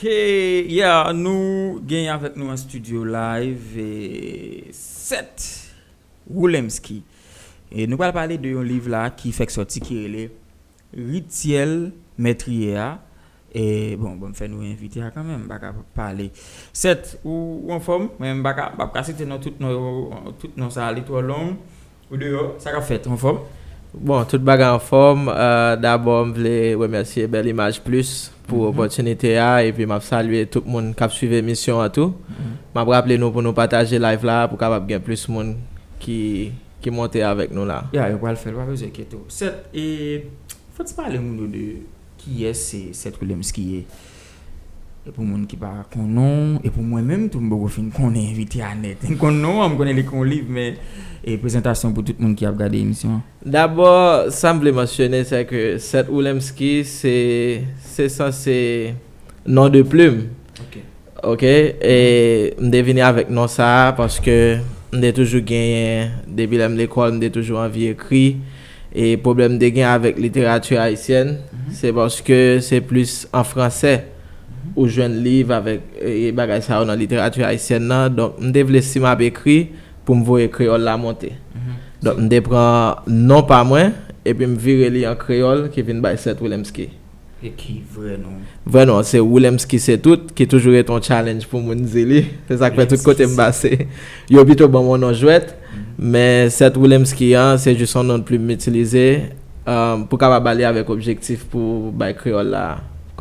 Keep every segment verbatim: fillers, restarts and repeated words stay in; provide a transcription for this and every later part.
Ok, yeah, nou gen avèk nou an studio live, e, Seth Woolemski. E nou pral pale de yon liv la ki fèk sòti ki rele Rityèl Mètriye a. E, bon, bon, m fè nou envite a kanmenm, m pa ka pale. Seth, ou, ou anfòm? Mwen, m pa ka, m pa ka site non tout non yo, tout non sa a, li twò long. Ou deyò, sa k ap fèt, anfòm? Bon, tout bagay anfòm. Euh, dabò, m vle remèsye Bèl Imaj Plis pou opòtinite a, epi m ap salye tout moun k ap swiv emisyon an tou. M ap raple nou pou nou pataje live la pou kapab gen plis moun ki, ki monte avèk nou la. Ya, yo pral fè l, pa bezwen enkyete w. Seth, e fò n pale moun yo de kiyès se Seth Woolemski ye. E pou moun ki pa konn non, e pou mwen menm tou, m poko fin konnen envite a nèt. M konn non an, m konnen li ekri yon liv, men e prezantasyon pou tout moun ki ap gade emisyon an. Dabò, sa m vle mansyone, se ke Seth Woolemski, se, se sanse non de plim. Ok. Ok, e m te vini avèk non sa a paske m te toujou genyen, depi lè m lekòl, m te toujou anvi ekri. E pwoblèm m te gen avèk literati ayisyèn, se paske se plis an fransè ou jwenn liv avèk, e, bagay sa yo nan literati ayisyèn nan. Donk, m te vle si m ap ekri, pou m voye kreyòl la monte. Donk, m te pran non pa mwen, epi m vire li an kreyòl ki vin bay Seth Woolemski. E ki vrè non? Vrè non, se Woolemski se tout, ki toujou rete yon challenge pou moun di li. Se sa k fè tout kote m pase, yo pito ban m yon non jwèt, men Seth Woolemski an, se jis yon non de plim m itilize, um, pou kapab ale avèk objektif pou bay kreyòl la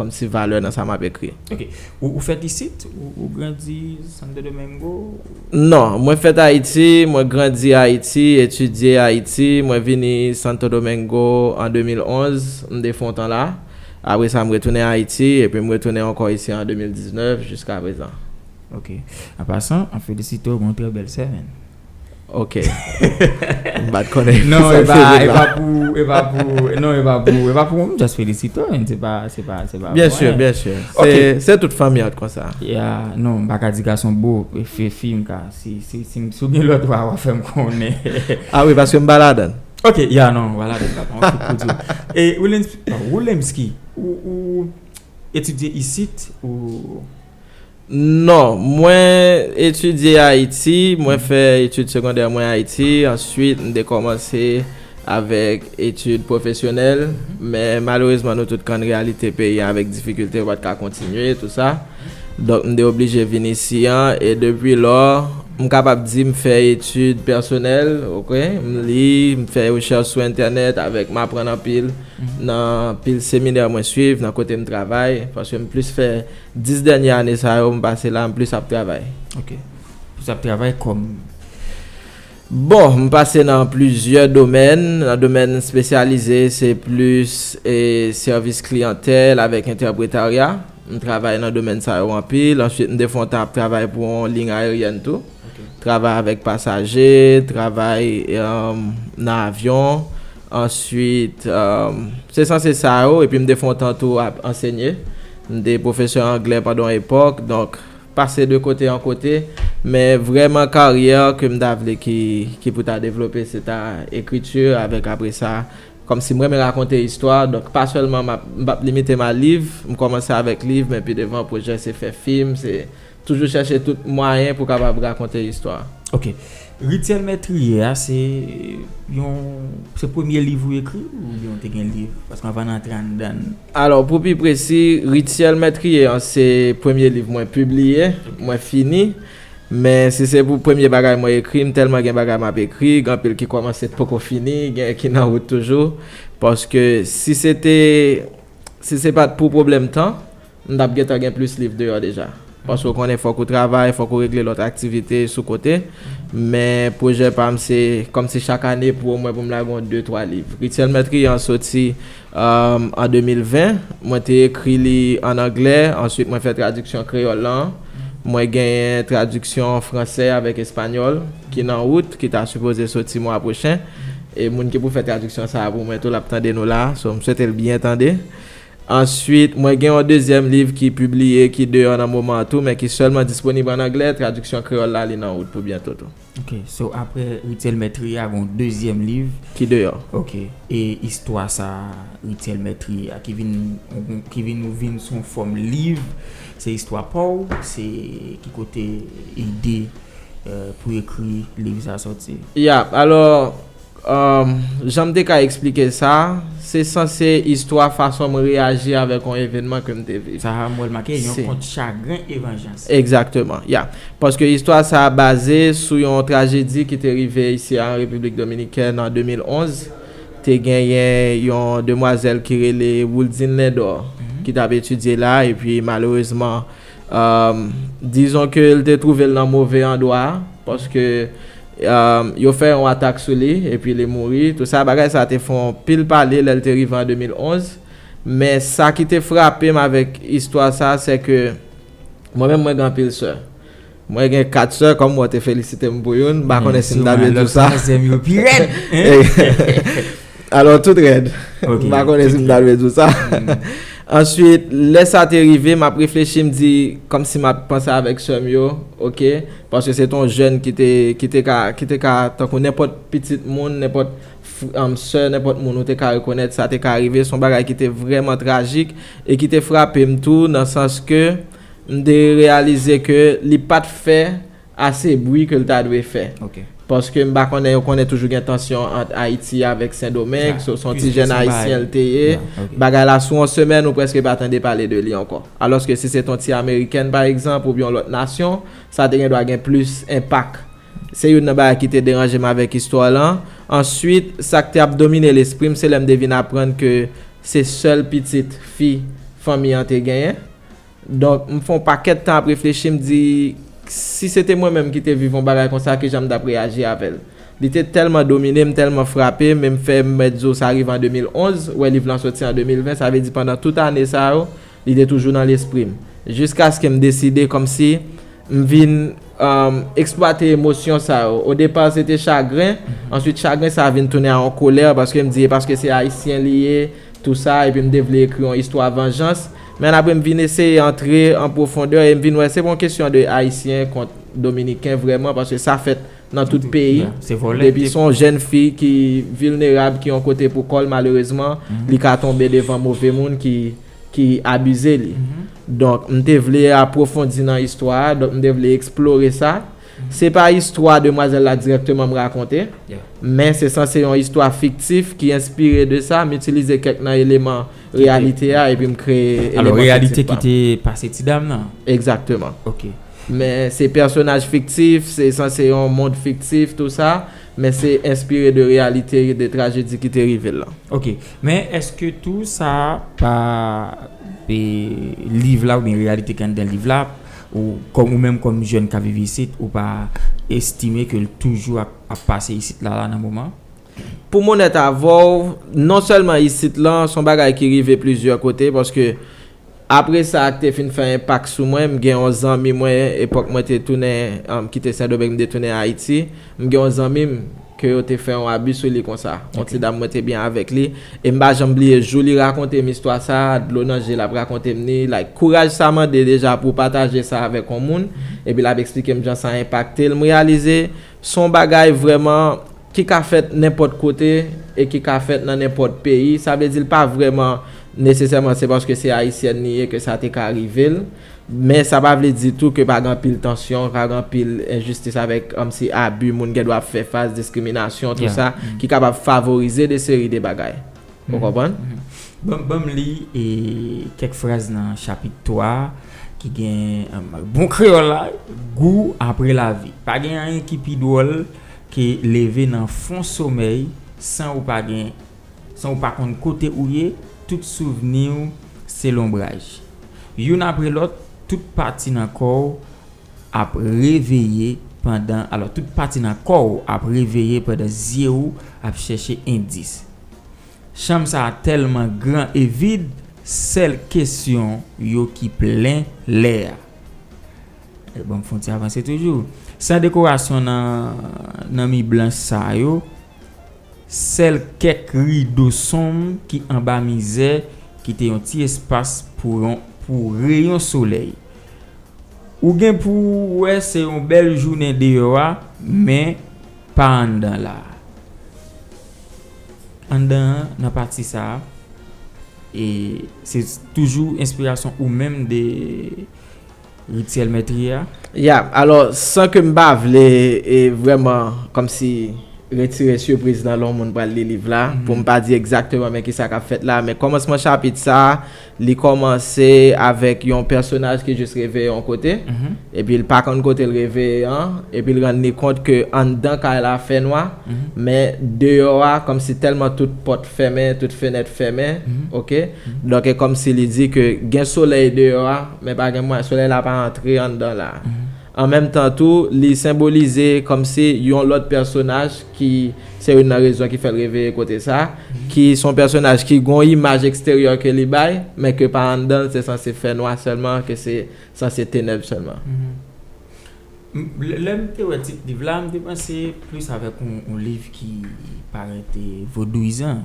kòmsi valè nan sa m ap ekri. Ok. Ou, ou fèt isit? Ou, ou grandi Santo Domingo? Non, mwen fèt Ayiti, mwen grandi Ayiti, etidye Ayiti, mwen vini Santo Domingo an de mil onz, m te fè yon tan la. Apre sa, m retounen Ayiti, epi m retounen ankò isi an de mil diznèf jiska prezan. Ok. An pasan, an felisite w, gen yon trè bèl sèmèn. Ok. M pa t konnen. Non, e pa, e pa pou, e pa pou, non, e pa pou, e pa pou, m just felisite w, men se pa, se pa, se pa. Byen si, byen si. Ok. Se, se tout fanmi an konsa. Ya, non, m pa ka di gason bo, e fi, fi m ka, si, si, si, si w gen lòt wa, w a fè m konnen. Ah wi, paske m pa ladan. Ok, ya, non, w pa ladan, papa, on fout pou di. E Woolemski, ou, ou etidye isit, ou? Non, mwen etidye Ayiti, mwen fè etid segondè mwen Ayiti, answit m te kòmanse avèk etid pwofesyonèl, men malerezman nou tout konn reyalite peyi a avèk difikilte, yo pa t ka kontinye, tou sa. Donk, m te oblije vin isi an, e depi lò, m kapab di m fè etid pèsonèl, ok? M li, m fè rechèch sou entènèt, avèk m aprann anpil nan pil seminè mwen swiv, nan kote m travay, paske m plis fè dis dènye ane sa yo, m pase la, m plis ap travay. Ok. Plis ap travay kòm? Bon, m pase nan plizyè domèn. Nan domèn espesyalize, se plis, e, sèvis kliyantèl avèk entèpretarya. M travay nan domèn sa yo anpil. Answit, m te fè yon tan ap travay pou yon liy ayeryèn tou. Ok. Travay avèk pasaje, travay, um, nan avyon. Answit, um, se sanse sa yo. Epi m te fè yon tan tou ap ansenye. M te pwofesè anglè pandan yon epòk. Donk, pase de kote an kote, men vrèman karyè ke m ta vle ki, ki pou ta devlope, se ta ekriti avèk apre sa. Kòmsi m renmen rakonte istwa, donk pa sèlman m ap, m p ap limite m a liv, m kòmanse avèk liv, men pi devan pwojè se fè fim, se toujou chèche tout mwayen pou kapab rakonte istwa. Ok. Rityèl Mètriye a, se yon, se premye liv ou ekri oubyen ou te gen liv? Paske anvan n antre anndan l. Alò, pou pi presi, Rityèl Mètriye an, se premye liv mwen pibliye, mwen fini. Men si se pou premye bagay mwen ekri, m tèlman gen bagay m ap ekri, gen anpil ki kòmanse poko fini, gen ki nan wout toujou. Paske si se te, si se pa t pou pwoblèm tan, m t ap gentan gen plis liv deyò deja. Paske w konnen, fòk ou travay, fòk ou regle lòt aktivite sou kote. Men pwojè pa m, se kòmsi chak ane pou omwen pou m lage yon de twa liv. Rityèl Mètriye an soti, um, an de mil ven. Mwen te ekri li ann anglè, answit mwen fè tradiksyon kreyòl lan. Mwen genyen tradiksyon fransè avèk espanyòl ki nan wout, ki ta sipoze soti mwa pwochen. E moun ki pou fè tradiksyon sa a pou mwen tou, l ap tande nou la. So, m swete l byen tande. Answit, mwen gen yon dezyèm liv ki pibliye, ki deyò nan moman an tou, men ki sèlman disponib ann anglè. Tradiksyon kreyòl la, li nan wout pou byento tou. Ok, so apre Rityèl Mètriye a, gen yon dezyèm liv ki deyò. Ok, e istwa sa a, Rityèl Mètriye a, ki vin, ki vin, ou vin sou yon fòm liv, Se istwa pa w, se ki kote ide eh, pou ekri liv sa soti? Ya, alò, um, jan m te ka eksplike sa, se sanse istwa fason m reyaji avèk yon evènman ke m te viv. Sa a, m wè l make yon kont chagren e vanjans. Egzakteman, ya. Paske istwa sa a baze sou yon trajedi ki te rive isi a an Repiblik Dominikèn an de mil onz. Te genyen yon demwazèl ki rele Wooldine Lindor, ki t ap etidye la, epi malerezman, um, dizon ke l te twouve l nan move andwa, paske um, yo fè yon atak sou li, epi li mouri. Tou sa, bagay sa te fè yon pil pale lè l te rive an de mil onz. Men sa ki te frape m avèk istwa sa, se ke mwen menm, mwen gen anpil sè. Mwen gen kat sè, kòm ou te felisite m pou youn, m pa konnen si m ta dwe di w sa. Sè m yo pi rèd. Alò, tout rèd. M pa konnen si m ta dwe di w sa. Answit, lè sa te rive, m ap reflechi, m di, kòmsi m ap panse avèk sè m yo, oke? Paske se te yon jèn ki te, ki te ka, ki te ka, tankou nenpòt pitit moun, nenpòt um, sè, nenpòt moun ou te ka rekonèt, sa te ka rive. Se yon bagay ki te vrèman trajik e ki te frape m tou, nan sans ke m te reyalize ke li pa t fè ase bri ke l ta dwe fè. Paske m pa konnen, ou konnen toujou gen tansyon ant Ayiti avèk Sendomeng, so se yon ti jèn ayisyen l te ye. Bagay la, sou yon semèn, ou prèske pa tande pale de li ankò. Alòske si se t yon ti amerikèn, pa egzanp, oubyen yon lòt nasyon, sa te gen dwa gen plis enpak. Se youn nan bagay ki te deranje m avèk istwa lan. Answit, sa k te ap domine lespri m, se lè m te vin aprann ke se sèl pitit fi fanmi an te genyen. Donk, m fè yon pakèt tan ap reflechi, m di, si se te mwen menm ki te viv yon bagay konsa, kijan m t ap reyaji avè l? Li te tèlman domine m, tèlman frape, men m fè m mèt di w sa rive an de mil onz, wè liv lan soti an de mil ven, sa vle di pandan tout ane sa yo, li te toujou nan lespri m. Jiskaske m deside kòmsi m vin um, eksplwate emosyon sa yo. Odepa, se te chagren, answit chagren sa vin tounen a yon kolè, paske m di, e paske se ayisyen li ye, tou sa, epi m te vle ekri yon istwa vanjans. Men apre m vin eseye antre an pwofondè e m vin wè se pa yon kesyon de ayisyen kont dominiken vrèman, paske sa fèt nan tout peyi. Depi se yon jèn fi ki vilnerab, ki yon kote pou kò l, malerezman, li ka tonbe devan move moun ki, ki abize li. Donk, m te vle apwofondi nan istwa a, donk m te vle eksplore sa. Se pa istwa demwazèl la dirèkteman m rakonte, men se sanse yon istwa fiktif ki enspire de sa. M itilize kèk nan eleman reyalite a epi m kreye eleman fiktif pa m. Alò, reyalite ki te pase ti dam nan? Egzakteman. Ok. Men se pèsonaj fiktif, se sanse yon mond fiktif, tou sa, men se enspire de reyalite, de trajedi ki te rive l lan. Ok. Men èske tou sa pa e, liv la oubyen reyalite ki anndan liv la, ou kòm ou menm kòm jèn k ap viv isit, ou pa estime ke l toujou ap, ap pase isit la, la nan moman? Pou m onèt avè w, non sèlman isit lan, se yon bagay ki rive plizyè kote, paske apre sa k te fin fè enpak sou mwen, m gen yon zanmi mwen, epòk mwen te tounen, um, kite Sendomeng, m te tounen Ayiti, m gen yon zanmi m ke yo te fè yon abi sou li konsa. Yon ti dam mwen te byen avèk li, e m pa janm bliye jou li rakonte m istwa sa, dlo nan je l ap rakonte m li, like, kouraj sa mande deja pou w pataje sa avèk yon moun, epi l ap eksplike m jan sa enpakte l. M reyalize se yon bagay vrèman ki ka fèt nenpòt kote e ki ka fèt nan nenpòt peyi. Sa vle di l pa vrèman nesesèman se paske se ayisyèn li ye ke sa te ka rive l. Men sa pa vle di tou ke pa gen anpil tansyon, pa gen anpil enjistis avèk, kòmsi, abi moun gen dwa ap fè fas, diskriminasyon, tou sa, ki kapab favorize de seri de bagay. Ou konprann? Ban, ban m li e, kèk fraz nan chapit twa a ki gen, um, bon kreyòl la, gou apre lavi. Pa gen anyen ki pi dwòl ke leve nan fon somèy san ou pa gen, san ou pa konn kote ou ye, tout souvni w se lonbraj. Youn apre lòt, tout pati nan kò w ap reveye pandan, alò, tout pati nan kò w ap reveye pandan zye w ap chèche endis. Chanm sa a tèlman gran e vid, sèl kesyon yo ki plen lè a. E, ban m fè yon ti avanse toujou. San dekorasyon nan, nan mi blanch sa yo, sèl kèk rido sonm ki anba mizè kite yon ti espas pou yon, pou reyon solèy. Ou gen pou w wè se yon bèl jounen deyò a, men pa anndan la a. Anndan an, nan pati sa a, e se toujou enspirasyon ou menm de, rityèl mètriye a? Ya, alò, san ke m pa vle e vrèman kòmsi retire sipriz nan lè yon moun pral li liv la, pou m pa di egzakteman men kisa k ap fèt la, men kòmansman chapit sa a, li kòmanse avèk yon pèsonaj ki jis reveye yon kote, epi l pa konn kote l reveye an, epi l rann li kont ke anndan kay la fè nwa, men deyò a, kòmsi tèlman tout pòt fèmen, tout fenèt fèmen, oke? Donk, e kòmsi li di ke gen solèy deyò a, men pa gen mwayen, solèy la pa antre anndan la. An menm tan tou, li senbolize kòmsi yon lòt pèsonaj ki se youn nan rezon ki fè l reveye kote sa, ki se yon pèsonaj ki gen yon imaj eksteryè ke li bay, men ke pa anndan l, se sanse fè nwa sèlman, ke se sanse tenèb sèlman. M- Lè lè m te wè tit liv la, m te panse plis avèk yon, yon liv ki parèt eh, vodouyizan.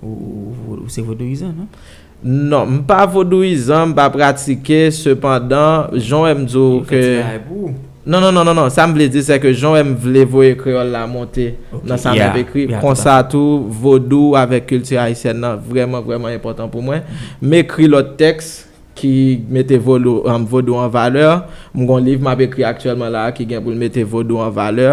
Ou, ou, ou se vodouyizan, non? Non, m pa vodouyizan, m pa pratike, sepandan, jan w wè m di w Yo fè ti ke. bagay pou ou. Non, non, non, non, non. Sa m vle di, se ke jan w wè m vle voye kreyòl la monte Ok, nan sa m yeah, ap ekri. yeah, Konsa tout à fait. Tou, vodou avèk kilti ayisyèn nan vrèman, vrèman enpòtan pou mwen. M ekri lòt tèks ki mete vodou, um, vodou an valè. M gon liv m ap ekri aktyèlman la a ki gen pou l mete vodou an valè.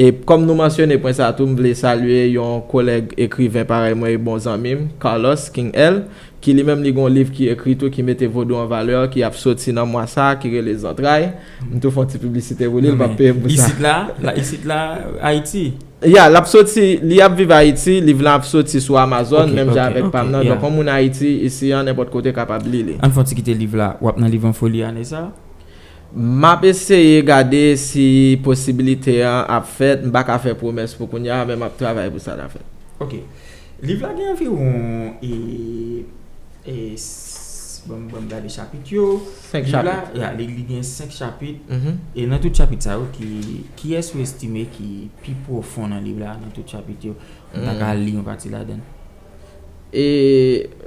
E kòm nou mansyone pwen sa tou, m vle salye yon kolèg ekriven parèy mwen e bon zanmi m, Carlos King L, ki li menm li gon liv ki ekri tou ki mete vodou an valè, ki ap soti nan mwa sa a, ki rele Zantray. M tou fè yon ti piblisite pou li, l p ap peye m pou sa. Isit la, la isit la, Ayiti. Ya, l ap soti, li ap viv Ayiti, liv la ap soti sou Amazon, menm jan avèk pa m nan. Donk, yon moun Ayiti, isi an, nenpòt kote kapab li li. Ann fè yon ti kite liv la. W ap nan liv an foli ane sa a? M ap eseye gade si posibilite an ap fèt. M pa ka fè pwomès pou kounye a, men m ap travay pou sa ta fèt. Ok. Liv la gen anviwon e, e s- ban m ban m gade chapit yo. Senk Liv la, chapit. Ya, li, li gen senk chapit. Mhm. E nan tout chapit sa yo, ki, kiyès ou estime ki pi pwofon nan liv la, nan tout chapit yo? M ta ka li yon pati ladan l. E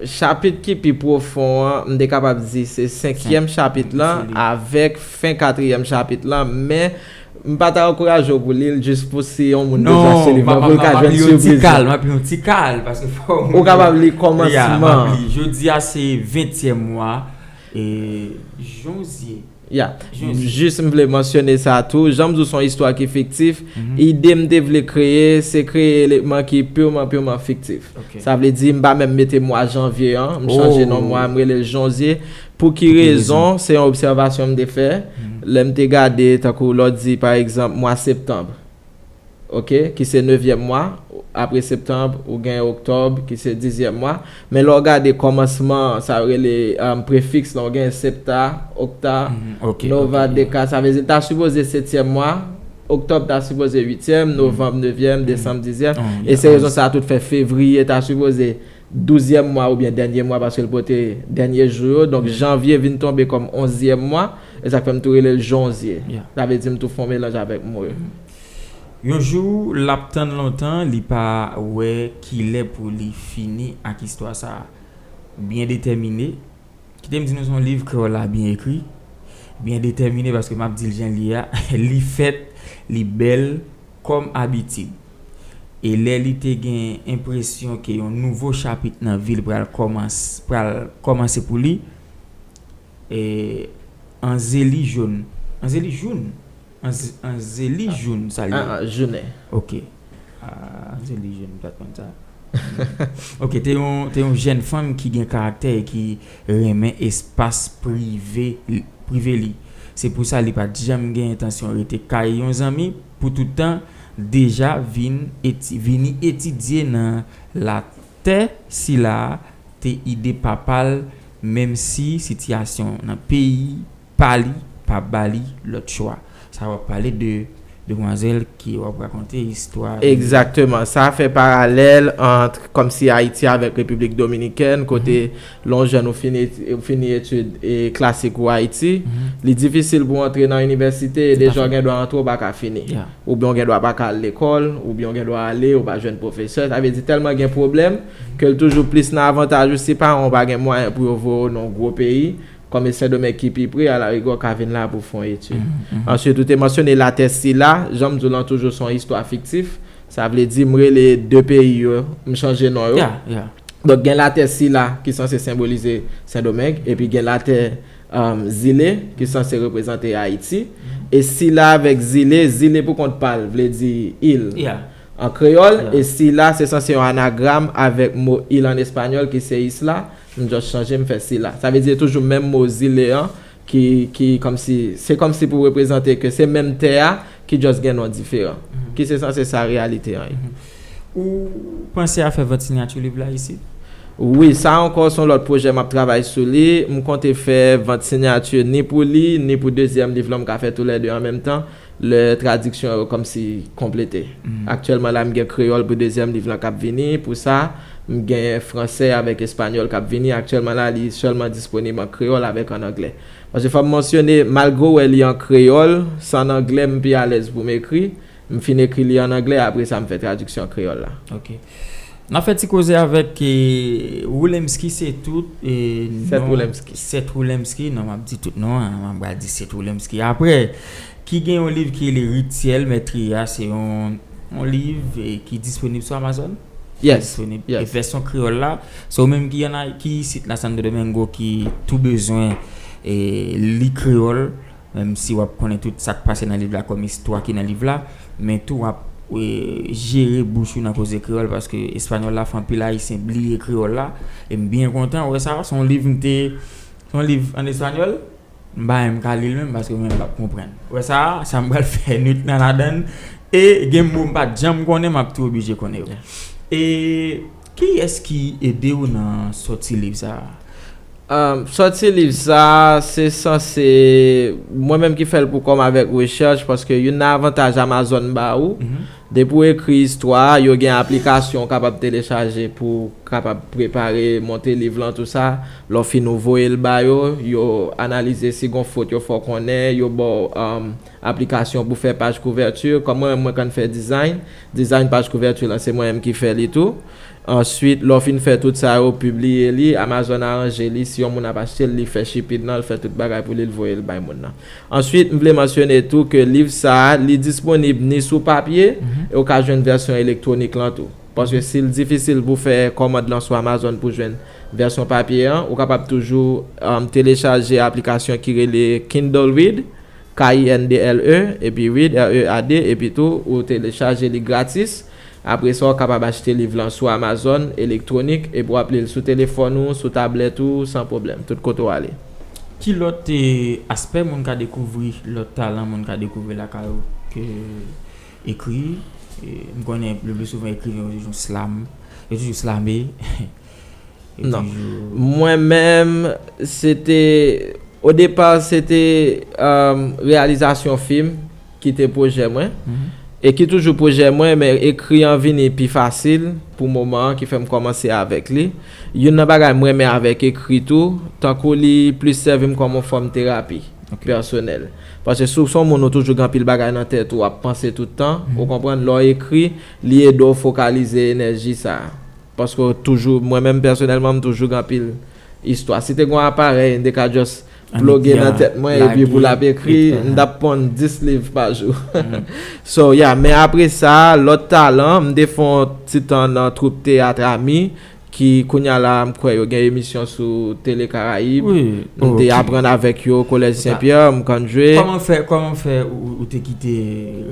chapit ki pi pwofon an, m te kapab di se senkyèm chapit lan, avèk fen katriyèm chapit lan, men m pa ta ankouraje w pou li l, jis pou si yon moun bezwen achte liv lan, pou l ka jwenn sipriz. M ap li yon ti kal, m ap li yon ti kal, paske fò moun. Ou kapab li kòmansman. Jodi a se ventyèm mwa, e, janvye. Ya. Jis m vle mansyone sa tou. Jan m di w, se yon istwa ki fiktif. Ide m te vle kreye, se kreye eleman ki pirman, pirman fiktif. Sa vle di, m pa menm mete mwa janvye an, m chanje non mwa, m rele l janvye. Pou ki rezon? Se yon obsèvasyon m te fè. Lè m te gade, tankou lè w di, pa egzanp, mwa septanm. Ok, ki se nevyèm mwa. Apre septanm, ou gen oktòb, ki se dizyèm mwa. Men lè w gade kòmansman, sa yo rele um, prefiks lan, ou gen septa, okta, nova, deka. Sa vle di, ta sipoze setyèm mwa, oktòb ta sipoze uityèm, novanm nevyèm, desanm dizyèm. E se rezon sa a tout fè fevriye ta sipoze douzyèm mwa oubyen dènye mwa, paske l pote dènye jou yo. Donk, janvye vin tonbe kòm onzyèm mwa. E sa k fè m tou rele l janvye. Sa vle di m tou fè yon melanj avèk mo yo. Yon jou l ap tann lontan, li pa wè kilè pou li fini ak istwa sa a. Byen detèmine. Kite m di nou se yon liv kreyòl la byen ekri, byen detèmine, paske m ap di l jan l ye a, li fèt, li bèl, kòm abitid. E lè li te gen enpresyon ke yon nouvo chapit nan vi l pral kòmans pral kòmanse pou li, e, Anzeli Joun. Anzeli Joun? Anz- Anzeli Joun sa l ye. Ah, ah, Jounen. Ok. Ah, Anzeli Joun, m pa t konn sa. Ok, te yon, te yon jèn fanm ki gen karaktè e ki renmen espas prive, prive li. Se pou sa li pa t janm gen entansyon rete kay yon zanmi pou tout tan, deja vin eti- vini etidye nan latè sila a te ide papa l, menm si sitiyasyon nan peyi pa li pa ba li lòt chwa. Sa w ap pale de demwazèl ki w ap rakonte istwa de. Egzakteman. Sa fè paralèl ant kòmsi Ayiti avèk Repiblik Dominikèn, kote lè yon jèn ou fini, ou fini etid e klasik ou Ayiti, li difisil pou w antre nan inivèsite e deja w gen dwa antre, ou pa ka fini. Oubyen w gen dwa pa ka al lekòl, oubyen w gen dwa ale, ou pa jwenn pwofesè. Sa vle di tèlman gen pwoblèm ke l toujou plis nan avantaj ou si paran w pa gen mwayen pou yo voye w nan yon gwo peyi, kòm e Sendomeng ki pi pre, alarigè w ka vin la pou fè yon etid. Answit, ou te mansyone latè sila, jan m di w lan toujou se yon istwa fiktif. Sa vle di m rele de peyi yo, m chanje non yo. Donk gen latè sila ki sanse senbolize Sendomeng, epi gen latè um, Zile, ki sanse reprezante Ayiti. E Sila avèk Zile, Zile pou kont pa l vle di il an kreyòl, e Sila se sanse yon anagram avèk mo il an espanyòl ki se isla, m just chanje, m fè Sila. Sa vle di se toujou menm mo Zile an ki, ki kòmsi, se kòmsi pou reprezante ke se menm tè a ki just gen non diferan. Ki se sanse sa reyalite an ye. Ou panse a fè vant sinyati liv la isit? Wi, sa ankò se yon lòt pwojè m ap travay sou li. M konte fè vant sinyati ni pou li, ni pou dezyèm liv lan, m ka fè toulède an menm tan. Lè tradiksyon yo kòmsi konplete. Aktyèlman la, m gen kreyòl pou dezyèm liv lan k ap vini. Pou sa, m gen fransè avèk espanyòl k ap vini. Aktyèlman la, li sèlman disponib an kreyòl avèk an anglè. Paske fò m mansyone, malgre w wè li an kreyòl, se an anglè m pi alèz pou m ekri. M fin ekri li an anglè, apre sa m fè tradiksyon an kreyòl la. Ok. N ap fè ti koze avèk eh, Woolemski, se tout. Eh, Seth Woolemski. Seth Woolemski, non, m ap di tout non, an, m ap pral di Seth Woolemski. Apre, ki gen yon liv ki rele Rityèl Mètriya, se yon, yon liv eh, ki disponib sou Amazon? Yes. Disponib. E vèsyon kreyòl la, se ou menm ki ann ki isit la Santo Domingo ki tou bezwen eh, li kreyòl, menm si w ap konnen tout sa k pase nan liv la kòm istwa ki nan liv la, men tou w ap eh, jere bouch ou nan koze kreyòl paske espanyòl la fè anpil ayisyen bliye kreyòl la. E m byen kontan wè sa, se yon liv m te, se yon liv an espanyòl, m pa menm ka li l menm paske mwen m p ap konprann. Wè sa, sa m pral fè nwit nan ladann e gen mo m pa t janm konnen, m ap tou oblije konnen yo. E kiyès ki ede w nan sòti liv sa a? Um, sòti liv sa, se sanse mwen menm ki fè l pou kò m avèk rechèch, paske youn nan avantaj Amazon ba ou, depi w ekri istwa a, yo gen aplikasyon w kapab telechaje pou w kapab prepare, monte liv lan, tou sa. Lè w fin ou voye l ba yo, yo analize si gon fot yo fè w konnen, yo ba w um, aplikasyon pou fè paj kouvèti. Kòm mwen menm mwen konn fè design, design paj kouvèti lan se mwen menm ki fè li tou. Answit, lè w fin fè tout sa yo, pibliye li, Amazon aranje li, si yon moun ap achte l, li fè shipping nan, l fè tout bagay pou li, l voye l bay moun nan. Answit, m vle mansyone tou ke liv sa a, li disponib ni sou papye, e w ka jwenn vèsyon elektwonik lan tou. Paske si l difisil pou fè kòmand lan sou Amazon pou jwenn vèsyon papye an, ou kapab toujou um, telechaje aplikasyon ki rele Kindle Read, K I N D L E, epi Read, R E A D, epi tou ou telechaje li gratis. Apre sa, ou kapab achte liv lan sou Amazon elektwonik epi w ap li l sou telefòn ou, sou tablèt ou, san pwoblèm, tout kote w ale. Ki lòt eh, aspè moun ka dekouvri, lòt talan moun ka dekouvri lakay ou ke ekri? Eh, m konnen le pli souvan ekriven yo toujou slam, yo toujou slame. Non. Mwen menm, se te, o depa, se te um, reyalizasyon fim ki te pwojè mwen. E ki toujou pwojè mwen, men ekri an vini pi fasil pou moman an, ki fè m kòmanse avèk li. Youn nan bagay mwen renmen avèk ekri tou, tankou li plis sèvi m kòm yon fòm terapi pèsonèl. Paske si w se yon moun ou toujou gen anpil bagay nan tèt ou, w ap panse tout tan, ou konprann, lè w ekri, li ede w fokalize enèji sa a. Paske w toujou, mwen menm pèsonèlman, m toujou gen anpil istwa. Si te gen yon aparèy, m te ka just ploge nan tèt mwen epi pou l ap ekri, m t ap ponn dis liv pa jou. So, yeah, men apre sa, lòt talan, m te fè yon ti tan nan twoup teyat Ami, ki kounye a la, m kwè yo gen emisyon sou Tele Karayib. M te aprann avèk yo, Kolèj Sen Pyè, m konn jwe. Kòman fè, kòman fè ou, ou te kite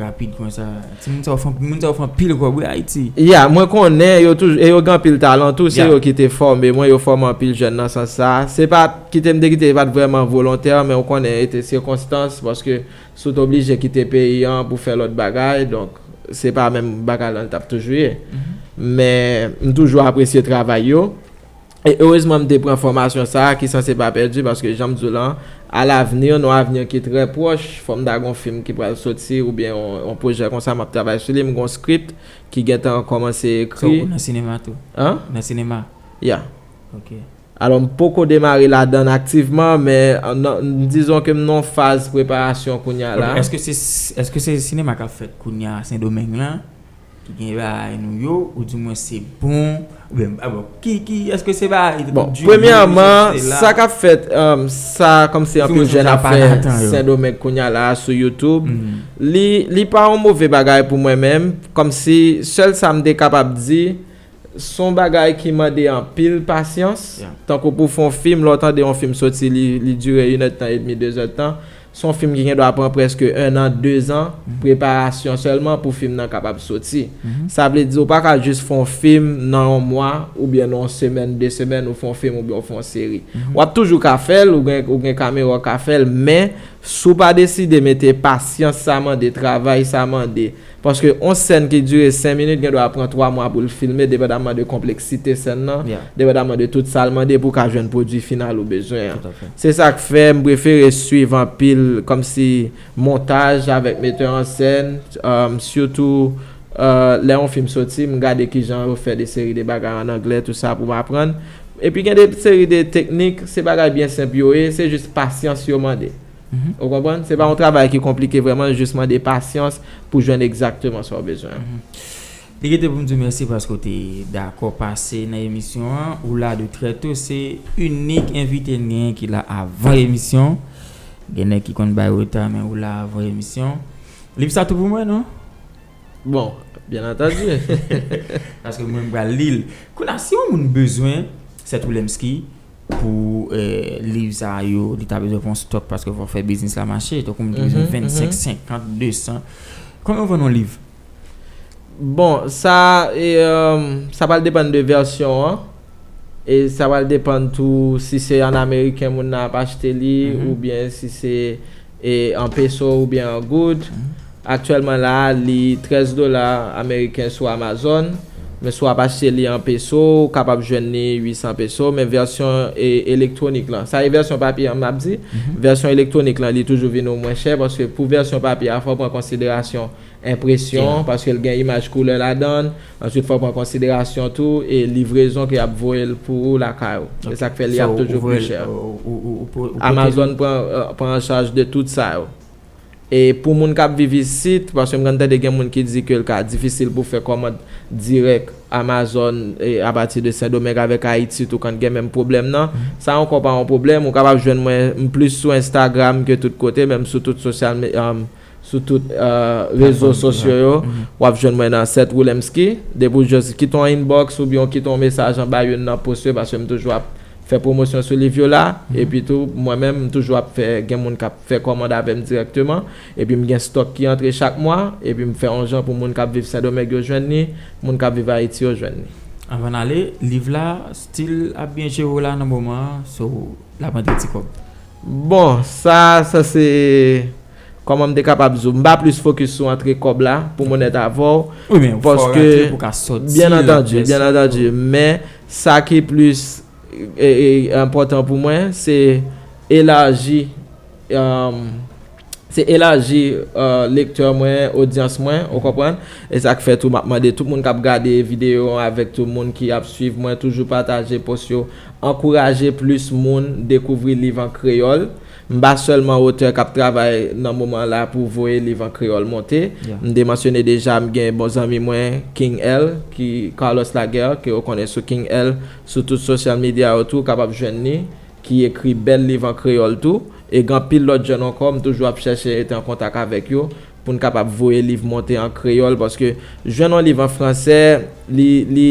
rapid konsa? Timoun sa yo fè, moun sa yo fè anpil kòb wi Ayiti. Yeah, mwen konnen yo toujou, e yo gen anpil talan tou, se yo ki te fòme mwen, yo fòme anpil jèn nan sans sa. Se pa kite m te kite, e pa t vrèman volontè, men ou konnen e te sikonstans, paske si w t oblije kite peyi an pou fè lòt bagay, donk se pa menm bagay lan l t ap toujou ye. Men m toujou apresye travay yo. E erezman m te pran fòmasyon sa a ki sanse pa pèdi, paske jan m di w lan, alavni, nan yon avni ki trè pwòch, fò m ta gen yon fim ki pral soti oubyen yon, yon pwojè konsa m ap travay sou li, m gen yon script ki gentan kòmanse ekri. So, ou nan sinema tou? Hein? Nan sinema? Yeah. Ok. Alò, m poko demare ladan l aktivman, men nan, dizon ke m nan yon faz preparasyon kounye a la. Ok, èske se, èske se sinema k ap fèt kounye a Sendomeng lan? Ki gen bagay nou yo, oudimwen se bon, oubyen, ah bon, ki, ki, èske se bagay, bon, premyèman, sa k ap fèt, um, sa kòmsi anpil jèn ap fè Sendomeng kounye a la sou YouTube, li, li pa yon move bagay pou mwen menm, kòmsi sèl sa m te kapab di, Se yon bagay ki mande anpil pasyans. Tankou pou fè yon fim, lè w tande yon fim soti, li, li dire inèdtan edmi, dezèdtan. Se yon fim ki gen dwa pran prèske en an, dezan, preparasyon sèlman pou fim nan kapab soti. Sa vle di, ou pa ka jis fè yon fim nan yon mwa, oubyen nan yon semèn, de semèn, ou fè yon fim, oubyen ou fè yon seri. W ap toujou ka fè l, ou gen, ou gen kamera w ka fè l, men si w pa deside mete pasyans sa mande, travay sa mande, paske yon sèn ki dire senk minit gen dwa pran twa mwa pou l filme, depandaman de konpleksite sèn nan, depandaman de tout sa l mande pou w ka jwenn pwodui final ou bezwen an. Se sa k fè m prefere swiv anpil, kòmsi, montaj avèk metè an sèn, um, sitou, uh, lè yon fim soti, m gade kijan yo fè de seri de bagay an anglè, tou sa pou m aprann. Epi gen de seri de teknik, se bagay byen senp yo ye, se jis pasyans yo mande. Ou konprann? Se pa yon travay ki konplike vrèman, jis mande pasyans pou jwenn egzakteman sa w bezwen an. Li rete pou m di w mèsi paske w te dakò pase nan emisyon an. Ou la de trè to, se inik envite n genyen ki la avan emisyon. Gen nèg ki konn bay reta, men ou la avan emisyon. Liv sa tou pou mwen, non? Bon, byen antandi. Paske mwen, m pral li l. Kounye a, si yon moun bezwen Seth Willemski, pou liv sa yo, li ta bezwen pran stòk paske fò fè biznis la mache. Tankou moun ki bezwen vennsenk, senkant, desan. Konbyen w vann yon liv? Bon, sa, e, um, sa pral depann de vèsyon an. E sa pral depann tou si se an ameriken moun nan ap achte li, oubyen si se e an peso oubyen an goud. Aktyèlman la a, li trèz dola ameriken sou Amazon, men si w ap achte li an peso, ou kapab jwenn li uitsan peso, men vèsyon e, elektwonik lan, sa e vèsyon papye an m ap di, vèsyon elektwonik lan, li toujou vin ou mwen chè, paske pou vèsyon papye a, fò w pran konsiderasyon enpresyon, paske l gen imaj koulè ladan l, answit fò w pran konsiderasyon tou e livrezon ke y ap voye l pou ou lakay ou. Se sa k fè li ap toujou pi chè. Amazon pran, pran an chaj de tout sa yo. E pou moun k ap viv isit, paske m konn tande gen moun ki di ke l ka difisil pou fè kòmand dirèk Amazon e apati de Sendomeng avèk Ayiti tou konn gen menm pwoblèm nan. Sa ankò pa yon pwoblèm, ou kapab jwenn mwen m plis sou Instagram ke tout kote, menm sou tout sosyal me- sou tout rezo sosyo yo, w ap jwenn mwen nan Seth Willemski. Depi w just kite yon inbox oubyen w kite yon mesaj anba youn nan post yo, paske m toujou ap fè pwomosyon sou liv yo la. Epi tou, mwen menm, m toujou ap fè, gen moun k ap fè kòmand avè m dirèkteman. Epi m gen stòk ki antre chak mwa. Epi m fè yon jan pou moun k ap viv Sendomeng yo jwenn li, moun k ap viv Ayiti yo jwenn li. Anvan n ale, liv la, still ap byen jere w la nan moman an, so l ap antre ti kòb. Bon, sa, sa se Kòman m te kapab di w, m pa plis fokis sou antre kòb la pou m onèt avè w. Wi, men fò w rantre pou w ka sòti. Byen antandi, byen antandi. Men sa ki plis e, e, enpòtan pou mwen, se elaji, um, se elaji uh, lektè mwen, odyans mwen, ou konprann? E sa k fè tou m ap mande tout moun k ap gade videyo an avèk tout moun ki ap swiv mwen, toujou pataje post yo, ankouraje plis moun dekouvri liv an kreyòl. M pa sèlman otè k ap travay nan moman la pou voye liv an kreyòl monte. M te mansyone deja, m gen bon zanmi mwen, King L, ki Carlos Laguerre, ke w konnen sou King L, sou tout sosyal medya yo tou, w kapab jwenn li, ki ekri bèl liv an kreyòl tou. E gen anpil lòt jèn ankò, m toujou ap chèche rete an kontak avèk yo pou n kapab voye liv monte an kreyòl, paske jwenn yon liv an fransè, li, li,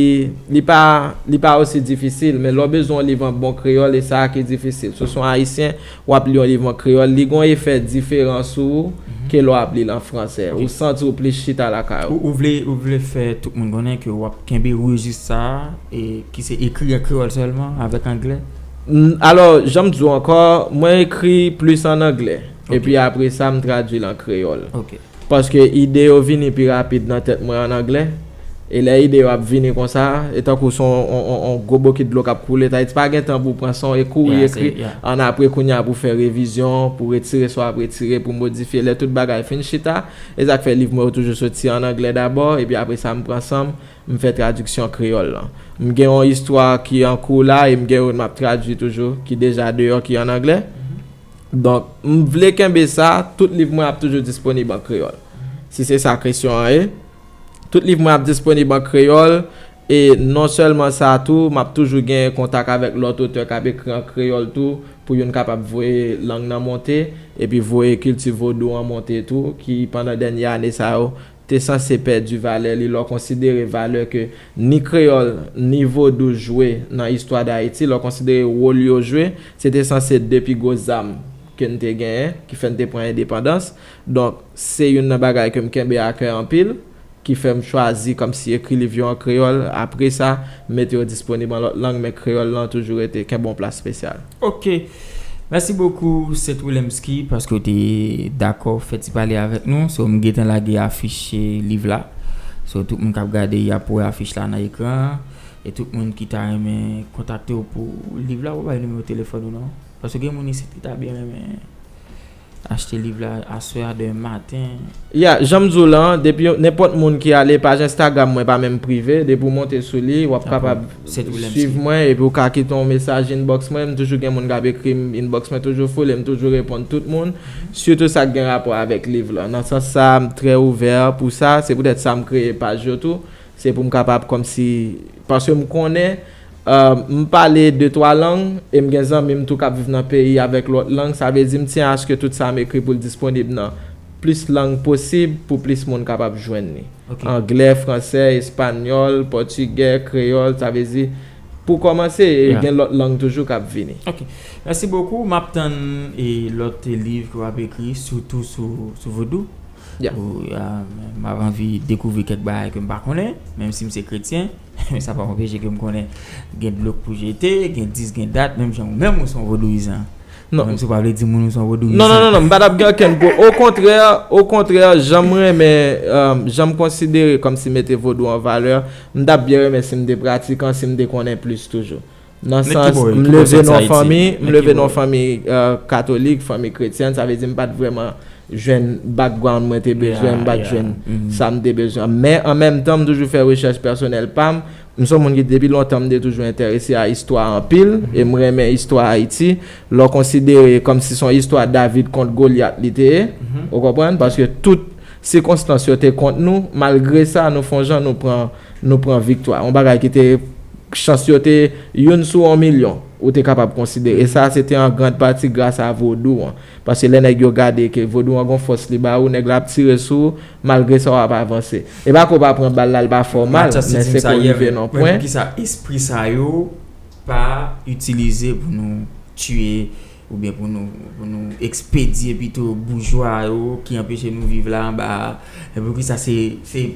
li pa, li pa osi difisil, men lè w bezwen yon liv an bon kreyòl, e sa a ki difisil. Si w se yon Ayisyen, w ap li yon liv an kreyòl, li gen yon efè diferan sou ou ke lè w ap li l an fransè. Ou santi w plis chita lakay ou. Ou, ou vle, ou vle fè tout moun konnen ke w ap kenbe rejis sa a, e ki se ekri an kreyòl sèlman, avèk anglè? Alò, jan m di w ankò, mwen ekri plis an anglè. Epi apre sa, m tradui l an kreyòl. Paske ide yo vini pi rapid nan tèt mwen an anglè. E lè ide yo ap vini konsa, e tankou se yon, yon, yon, yon gwo bokit dlo k ap koule, sa vle di pa gen tan pou w pran sa w e kouri ekri. Annapre, kounye a pou w fè revizyon, pou w retire sa w ap retire, pou w modifye. Lè tout bagay fin chita, e sa k fè liv mwen yo toujou soti an anglè dabò, epi apre sa, m pran san m, m fè tradiksyon kreyòl lan. M gen yon istwa ki an kou la, e m gen youn m ap tradui toujou, ki deja deyò, ki an anglè. Donk, m vle kenbe sa, tout liv mwen ap toujou disponib an kreyòl. Si se sa kesyon an ye, tout liv mwen ap disponib an kreyòl, e non sèlman sa tou, m ap toujou gen kontak avèk lòt otè k ap ekri an kreyòl tou, pou youn kapab voye lang nan monte, epi voye kilti vodou an monte tou, ki pandan dènye ane sa yo, te sanse pèdi valè li lè w konsidere valè ke ni kreyòl ni vodou jwe nan istwa Dayiti, lè w konsidere wòl yo jwe, se te sanse de pi gwo zam ke n te genyen, ki fè n te pran endepandans. Donk, se youn nan bagay ke m kenbe a kè anpil, ki fè m chwazi kòmsi ekri liv yo an kreyòl, apre sa, mete yo disponib an lòt lang, men kreyòl lan toujou rete kenbe yon plas espesyal. Ok. Mèsi bokou, Seth Willemski, paske w te dakò fè ti pale avèk nou. So, m gentan lage afich liv la. So, tout moun k ap gade, y ap wè afich la nan ekran an. E tout moun ki ta renmen kontakte w pou liv la, ou bay nimewo telefòn ou non? Paske gen moun isit ki ta byen renmen achte liv la aswè a demen maten. Ya, jan m di w la, depi nenpòt moun ki ale paj Instagram mwen pa menm prive, depi w monte sou li, w ap kapab swiv mwen, epi w ka kite yon mesaj inbox mwen. M toujou gen moun k ap ekri m, inbox mwen toujou full e m toujou reponn tout moun. Sitou sa k gen rapò avèk liv la. Nan sans sa, m trè ouvè pou sa. Se poutèt sa m kreye paj yo tou. Se pou m kapab kòmsi, paske m konnen, euh, m pale de twa lang, e m gen zanmi m tou k ap viv nan peyi avèk lòt lang. Sa vle di m tyen aske tout sa m ekri pou l disponib nan plis lang posib pou plis moun kapab jwenn li. Ok. Anglè, fransè, espanyòl, pòtigè, kreyòl, sa vle di, pou kòmanse, e Yeah. gen lòt lang toujou k ap vini. Ok. Mèsi bokou. M ap tann e lòt liv ke w ap ekri, sitou sou, sou vodou. Yeah. Ou, ah, m ap anvi dekouvri kèk bagay ke m pa konnen, menm si m se kretyen. Men sa pa anpeche ke m konnen gen dlo k pou jete, gen dis, gen dat, menm jan ou menm ou se yon vodouyizan. Non. Menm si w pa vle di moun ou se yon vodouyizan. Non, non, non, non, m pa t ap gen okenn gwo. Okontrè, okontrè, jan m renmen, euh, jan m konsidere kòmsi mete vodou an valè, m t ap byen renmen si m te pratikan, si m te konnen plis toujou. Nan Men ki sans, bò, m ki bò leve sòti nan Ayiti? fanmi, m Men leve ki nan bò? Fanmi euh, katolik, fanmi kretyèn, sa vle di m pa t vrèman jwenn background mwen te bezwen, Yeah, m pa t yeah. jwenn Mhm. sa m te bezwen. Men an menm tan, m toujou fè rechèch pèsonèl pa m. M se yon moun ki depi lontan m te toujou enterese a istwa anpil, e m renmen istwa Ayiti. Lè w konsidere kòmsi se yon istwa David kont Golyat li te ye, Mhm. ou konprann? Paske tout sikonstans yo te kont nou, malgre sa, nou fè yon jan nou pran, nou pran viktwa. Yon bagay ki te, chans yo te youn sou yon milyon, ou te kapab konsidere. E sa, se te an grand pati gras a vodou an. Paske lè nèg yo gade ke vodou an gon fòs li ba ou, nèg la ap tire sou ou, malgre sa w ap avanse. E pa ke w pa pran bal la, l pa fè w mal, men se ke w rive nan yon pwen. Poukisa espri sa yo pa itilize pou nou tiye, oubyen pou nou, pou nou ekspedye pito boujwa yo ki anpeche nou viv la anba a? E poukisa se, se,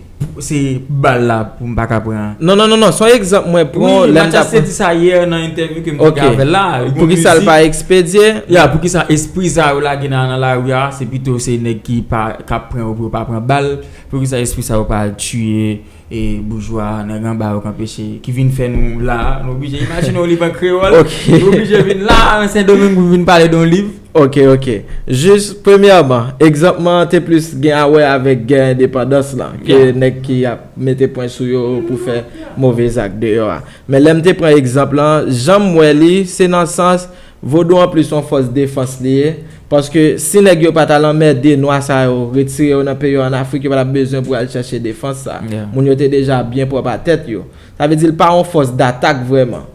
se bal la pou m pa ka pran? Non, non, non, non, se yon egzanp mwen pran. Wi, Lè m t ap Mathias te di sa yè nan entèvyou ke m te Ok. fè avè l la. Poukisa l pa ekspedye? Ya, poukisa espri sa yo lage nan, nan lari a, se pito se nèg ki pa, k ap pran yo pou yo pa pran bal? Poukisa espri sa yo pa al tiye e boujwa, nèg anba yo k anpeche, ki vin fè nou la, nou oblije imajine yon liv an kreyòl, Ok. nou oblije vin la, nan Sendomeng pou vin pale de yon liv. Ok, ok. Jis, premyèman, egzanp mwen an te plis gen a wè avèk gè endepandans lan, ke Yeah. nèg ki ap mete pwen sou yo pou fè move zak deyò a. Men lè m te pran egzanp lan, jan m wè li, se nan sans, vodou an plis yon fòs defans li ye, paske si nèg yo pa t al anmède nwa sa yo, retire yo nan peyi yo ann Afrik, yo pa t ap bezwen pou al chèche defans sa. Yeah. Moun yo te deja byen pwòp a tèt yo. Sa vle di l pa yon fòs datak vrèman.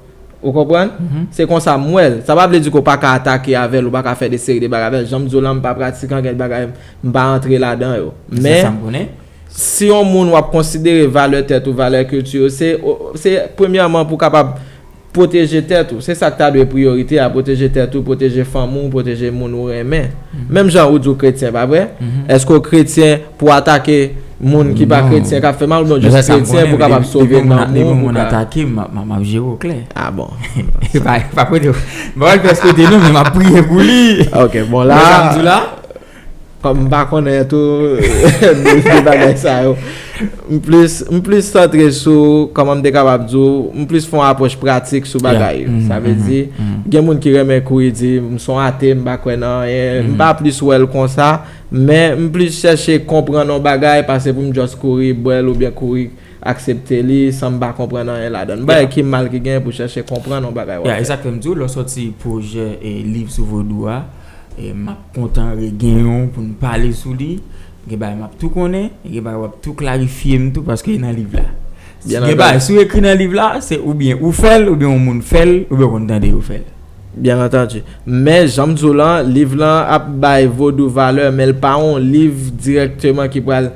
Ou konprann? Mhm. Se konsa m wè l. Sa pa vle di ke w pa ka atake avè l, ou pa ka fè de seri de bagay avè l. Jan m di w lan, m pa pratikan, gen bagay m pa antre ladan yo. Se Men, sa m konnen. Si yon moun w ap konsidere valè tèt ou, valè kilti w, se, se premyèman pou w kapab pwoteje tèt ou. Se sa k ta dwe priyorite a, pwoteje tèt ou, pwoteje fanmi w, pwoteje moun ou renmen. Menm jan ou di w kretyen, pa vre? Mhm. Èske w kretyen pou w atake moun ki pa Non. kretyen k ap fè mal, oubyen w Men jis sa, sa m kretyen konnen, pou w kapab depi, sove depi moun, nanm depi ou, pou moun w ka atake m, m ap, m ap jere w klè. Ah bon. E pa, e pa kote w. M pa wè l fè kote non, men m ap priye pou li. Ok, bon, Ou wè sa m la, di w la? Kòm m pa konnen tou de, de bagay sa yo. M plis, m plis santre sou, kòman m te kapab di w, m plis fè yon apwòch pratik sou bagay yo. Yeah. Sa vle Mhm, di, mhm. Gen moun ki renmen kouri di, "M se yon ate, m pa kwè nan anyen." M Mhm. pa plis wè l konsa, men m plis chèche konprann yon bagay pase pou m just kouri bwè l oubyen kouri aksepte li san m pa konprann anyen ladan l. M pa Yeah. wè ki mal ki gen pou chèche konprann yon bagay w Ya, ap e fè. sa k fè m di w, lè w sòti pwojè e liv sou vodou a, e m ap kontan regenyen w pou n pale sou li. Gen bagay m ap tou konnen, gen bagay w ap tou klarifye m tou paske e nan liv la. Si Byen gen antandi. Bagay, si w ekri nan liv la, se oubyen ou fè l, oubyen yon moun fè l, oubyen w konn tande yo fè l. Byen antandi. Men, jan m di w lan, liv lan ap bay vodou valè, men l pa yon liv dirèkteman ki pral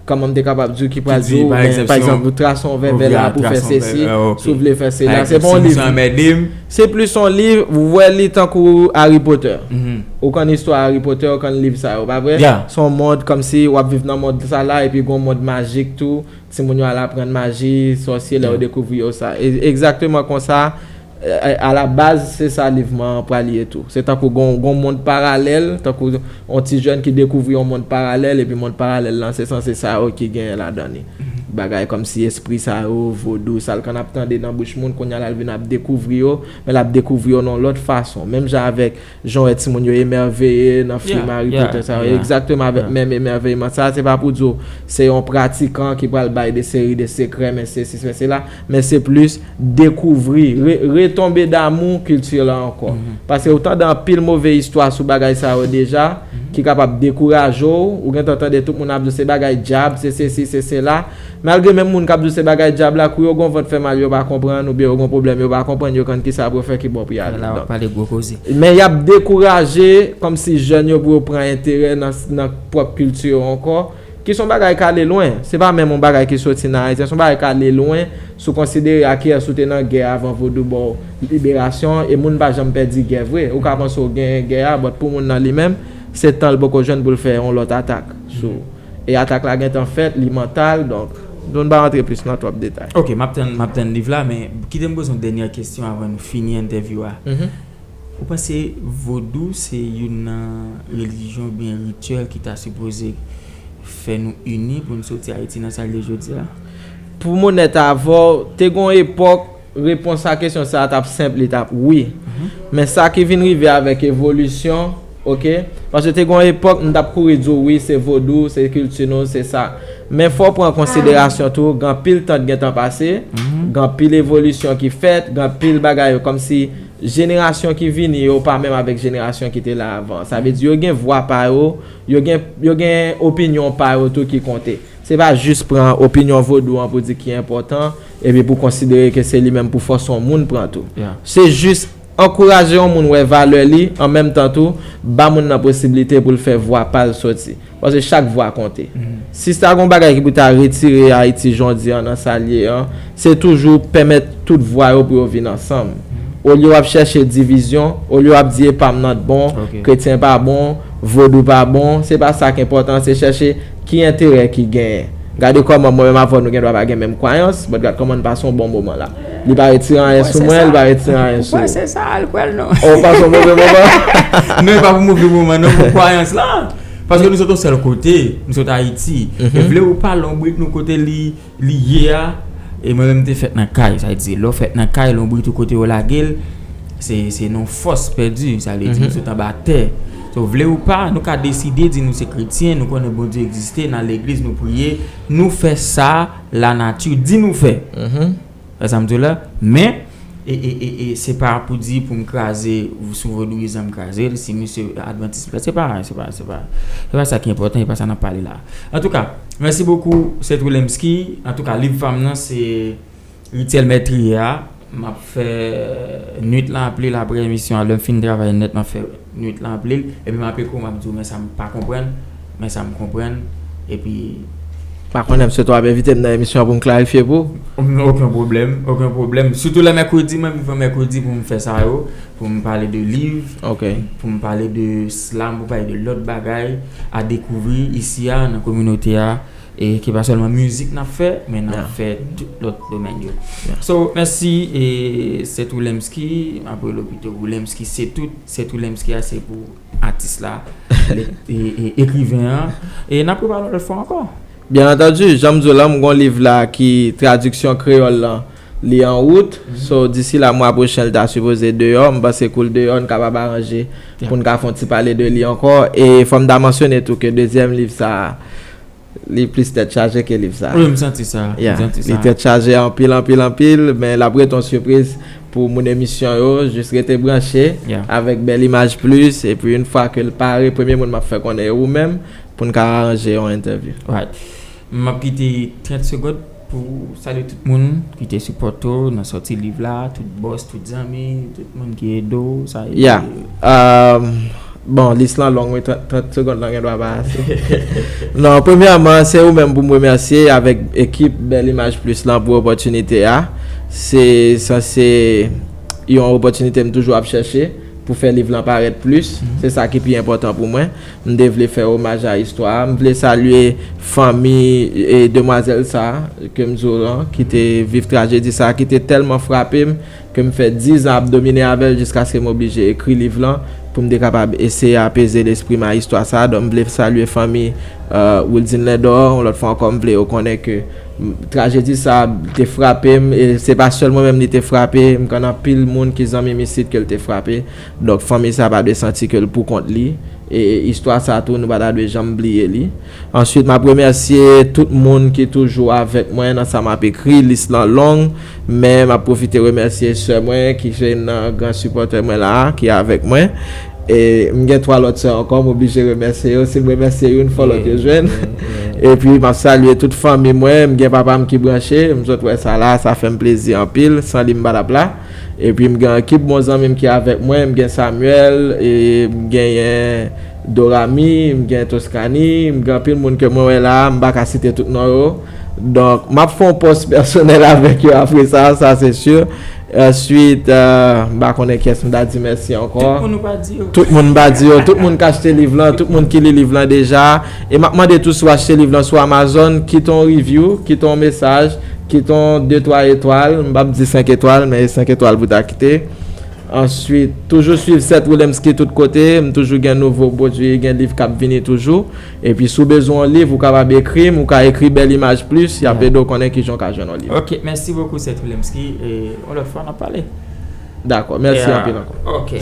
Kòman m te kapab di w ki pral di w, men pa egzanp, ou trase yon vèvè la pou fè sesi, si w vle fè sela. Se pa yon liv. Se plis yon liv, ou wè li tankou Harry Potter. Ou konn istwa Harry Potter, ou konn liv sa yo, pa vre? Se yon mond kòmsi w ap viv nan mond sa la, epi gen yon mond majik tou. Timoun yo al aprann maji, sòsye, lè yo dekouvri yo sa. E- egzakteman konsa, a la baz, se sa liv mwen an pral ye tou. Se tankou gon, gon mond paralèl, tankou yon ti jèn ki dekouvri yon mond paralèl, epi mond paralèl lan, se sanse sa yo ki genyen ladan li. Bagay kòmsi espri sa yo, vodou, sa l konn ap tande nan bouch moun, kounye a la l vin ap dekouvri yo, men l ap dekouvri yo nan lòt fason. Menm jan avèk jan w wè timoun yo emèveye nan fim Harry Potter sa yo, egzakteman avèk menm emèveyman sa, se pa pou di w se yon pratikan ki pral bay de seri de sekrè, men sesi, men sela, men se plis dekouvri, re- retonbe damou kilti la ankò. Paske ou tande anpil move istwa sou bagay sa yo deja, ki kapab dekouraje w. Ou gentan tande tout moun ap di w se bagay dyab, se sesi, se sela. Malgre menm moun k ap di w se bagay dyab la, kou yo gon vant fè mal, yo pa konprann, oubyen yo gon pwoblèm, yo pa konprann, yo konn kisa pou yo fè ki bò pou y ale. Donk, men y ap dekouraje kòmsi jèn yo pou yo pran enterè nan, nan pwòp kilti yo ankò. Ki se yon bagay k ale lwen. Se pa menm yon bagay ki soti nan Ayiti. Se yon bagay k ale lwen. Si w konsidere a kiyès ou te nan gè avan vodou ba w liberasyon, e moun pa janm pèdi gè vre. Ou ka panse w genyen gè a, but pou moun nan li menm, se tan l poko jwenn pou l fè yon lòt atak sou ou. E atak la gentan fèt, li mantal, donk, nou n pa rantre plis nan twòp detay. Ok, m ap tann, m ap tann liv la, men kite m poze yon dènyè kesyon avan nou fini entèvyou a. Ou panse vodou se youn nan relijyon oubyen rityèl ki ta sipoze fè nou ini pou n soti Ayiti nan sa l ye jodi a? Pou m onèt avè w, te gon epòk, repons a kesyon sa a t ap senp, li t ap wi. Men sa ki vin rive avèk evolisyon, ok? Paske te gon epòk, m t ap kouri di w, wi, se vodou, se kilti nou, se sa. Men fò w pran konsiderasyon tou, gen anpil tan k gentan pase, gen anpil evolisyon ki fèt, gen anpil bagay yo, kòmsi jenerasyon ki vini yo pa menm avèk jenerasyon ki te la avan. Sa vle di yo gen vwa pa yo, yo gen, yo gen opinyon pa yo tou ki konte. Se pa jis pran opinyon vodou an pou di ki enpòtan, epi pou konsidere ke se li menm pou fòse yon moun pran tou. Se jis ankouraje yon moun wè valè li, an menm tan tou, ba moun nan posiblite pou l fè vwa pa l soti. Paske chak vwa konte. Si sa gon bagay ki pou ta retire Ayiti jodi an nan sa l ye an, se toujou pèmèt tout vwa yo pou yo vin ansanm. Olye w ap chèche divizyon, olye w ap di e pa m nan t bon, kretyen pa bon, vodou pa bon, se pa sa k enpòtan, se chèche ki enterè ki genyen. Gade kòman mwen menm avè w nou gen dwa pa gen menm kwayans, but gad kòman n pase yon bon moman la. Li pa retire anyen sou mwen, li pa retire anyen sou ou. Mwen se sa al kwè l non. Ou pase yon move moman? Non, e pa pou move moman non, pou kwayans la. Paske nou sot yon sèl kote, nou sot Ayiti. E vle ou pa, lonbrit nou kote li, li ye a, e mwen menm te fèt nan kay, sa vle di lè w fèt nan kay, lonbrit ou kote yo lage l, se, se nan fòs pèdi, sa vle di nou sot anba tè. So, vle ou pa, nou ka deside di nou se kretyen, nou konnen Bondye egziste, n al legliz, nou priye, nou fè sa lanati di nou fè. Wè sa m di w la? Men, e, e, e, e se pa pou di pou m kraze, sou vodouyizan m kraze l, si misye advantis, se pa, se pa, se pa, se pa sa ki enpòtan, se pa sa n ap pale la. Antouka, mèsi bokou, Seth Willemski. Antouka, liv pa m nan, se Rityèl Mètriye a. M ap fè nwit lan ap li l apre emisyon an. Lè m fin travay nèt, m ap fè nwit lan ap li l. Epi m ap ekri w, m ap di w, men sa m pa konprann, men sa m konprann. Epi pa konnen, m swete w ap envite m nan emisyon an pou m klarifye pou ou. Okenn pwoblèm, okenn pwoblèm. Sitou lè mèkredi, mwen vivan mèkredi pou m fè sa yo, pou m pale de liv, pou m pale de slam, pou m pale de lòt bagay a dekouvri isi a, nan kominote a. E ke pa sèlman mizik n ap fè, men n ap fè tout lòt domèn yo. So, mèsi, e, Seth Willemski, m ap rele w pito Willemski, se tout, Seth Willemski a se pou atis la, e, e, ekriven an, e n ap reparle yon lòt fwa ankò. Byen antandi, jan m di w la, m gon liv la ki tradiksyon kreyòl lan, li an wout, so, disi la, mwa pwochen, li ta sipoze deyò, m panse kou l deyò, n kapab aranje pou n ka fè yon ti pale de li ankò, e fò m ta mansyone tou ke dezyèm liv sa a, li plis tèt chaje ke liv sa. Wi, m santi sa. M santi sa. Li tèt chaje anpil, anpil, anpil, men l ap rete yon sipriz pou moun emisyon yo. Jis rete branche avèk Bèl Imaj Plis, epi yon fwa ke l pare, premye moun m ap fè konnen e ou menm, pou n ka aranje yon entèvyou. Right. M ap kite trant segonn pou w salye tout moun ki te sipòte w nan sòti liv la, tout bòs, tout zanmi, tout moun ki ede w, sa ede. Yeah. Um, Bon, lis lan long, wi, trant, trant segonn lan gen dwa pa ase. Non, premyèman, se ou menm pou m remèsye avèk ekip Bèl Imaj Plis lan pou opòtinite a. Se sanse yon opòtinite m toujou ap chèche pou fè liv lan parèt plis. Se sa ki pi enpòtan pou mwen. M te vle fè omaj a istwa a. M vle salye fanmi e demwazèl sa a ke m di w lan, ki te viv trajedi sa a, ki te tèlman frape m, ke m fè dizan ap domine avè l jiskaske m oblije ekri liv lan pou m te kapab eseye apeze lespri m a istwa sa a. Donk, m vle salye fanmi, euh, Wildine Lindor. Yon lòt fwa ankò, m vle yo konnen ke, m, trajedi sa a te frape m, e se pa sèl mwen menm li te frape, m konn anpil moun ki zanmi m isit ke l te frape. Donk, fanmi sa a pa dwe santi ke l pou kont li. E istwa sa a tou, nou pa ta dwe janm bliye li. Answit, m ap remèsye tout moun ki toujou avèk mwen nan sa m ap ekri. Lis lan long, men m ap pwofite remèsye sè mwen ki se nan gran sipòtè mwen la a, ki avèk mwen. E m gen twa lòt sè ankò, m oblije remèsye yo. Si m remèsye youn, fò lòt yo jwenn. Epi, m ap salye tout fanmi mwen. M gen papa m ki branche. M sot wè sa la, sa fè m plezi anpil. San li, m pa t ap la. Epi, m gen ekip bon zanmi m ki avèk mwen. M gen Samuel, e m genyen Dorami, m gen Toscani, m gen anpil moun ke mwen wè la a, m pa ka site tout non yo. Donk, m ap fè yon pòs pèsonèl avèk yo apre sa, sa se si. Answit, euh, m pa konnen kiyès m ta di mèsi ankò. Tout moun ou pa di yo. Tout moun m pa di yo, tout moun k achte liv lan, tout moun ki li liv lan deja. E m ap mande tou si w achte liv lan sou Amazon, kite yon review, kite yon mesaj, kite yon de twa etwal. M p ap di senk etwal, men e senk etwal pou ta kite. Answit, toujou swiv Seth Willemski tout kote. M toujou gen nouvo pwodui, gen liv k ap vini toujou. Epi, si w bezwen yon liv, ou kapab ekri m, ou ka ekri Bèl Imaj Plis, y ap ede w konnen kijan w ka jwenn yon liv. Ok, mèsi bokou, Seth Willemski. E yon lòt fwa, n ap pale. Dakò, mèsi anpil ankò. Ok.